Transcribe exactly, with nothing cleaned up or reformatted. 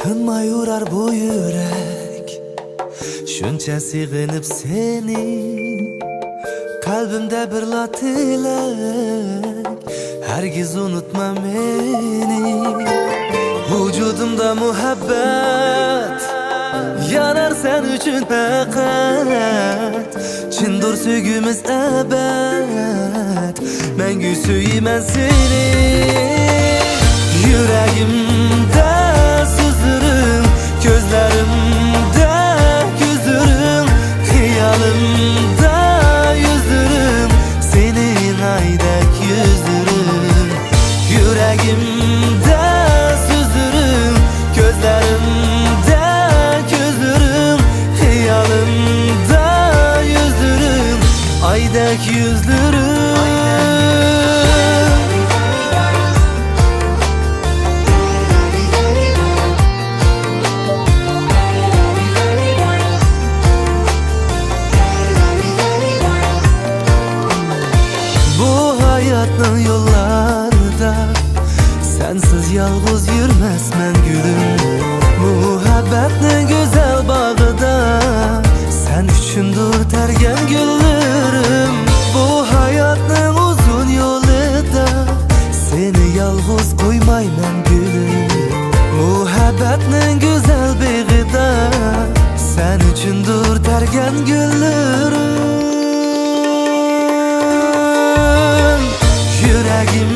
تىنماي ئۇرار بۇ يۈرەك، شۇنچە سېغىنىپ سېنى. قەلبىمدە بىرلا تىلەك، ھەرگىز ئۇنتۇما مېنى. ۋۇجۇدۇمدا مۇھەببەت يانار سەن ئۈچۈن پەقەت. چىندۇر سۆيگۈمىز ئەبەد، مەڭگۈ سۆيىمەن سېنى. يۈرەگىمدە سۆزلىرىڭ، كۆزلىرىمدە كۆزلىرىڭ، خىيالىمدا يۈزلىرىڭ، سېنىڭ ئايدەك يۈزلىرىڭ. يۈرەگىمدە سۆزلىرىڭ، كۆزلىرىمدە كۆزلىرىڭ، خىيالىمدا يۈزلىرىڭ، ئايدەك يۈزلىرىڭ. بۇ ھاياتنىڭ يوللىرىدا سەنسىز يالغۇز يۈرمەسمەن گۈلۈم. مۇھەببەتنىڭ گۈزەل باغىدا سەن ئۈچۈندۇر تەرگەن گۈللىرىم. بۇ ھاياتنىڭ ئۇزۇن يولىدا سېنى يالغۇز قويمايمەن گۈلۈم. مۇھەببەتنىڭ گۈزەل بېغىدا سەن ئۈچۈندۇر تەرگەن گۈللىرىم. يۈرەگىم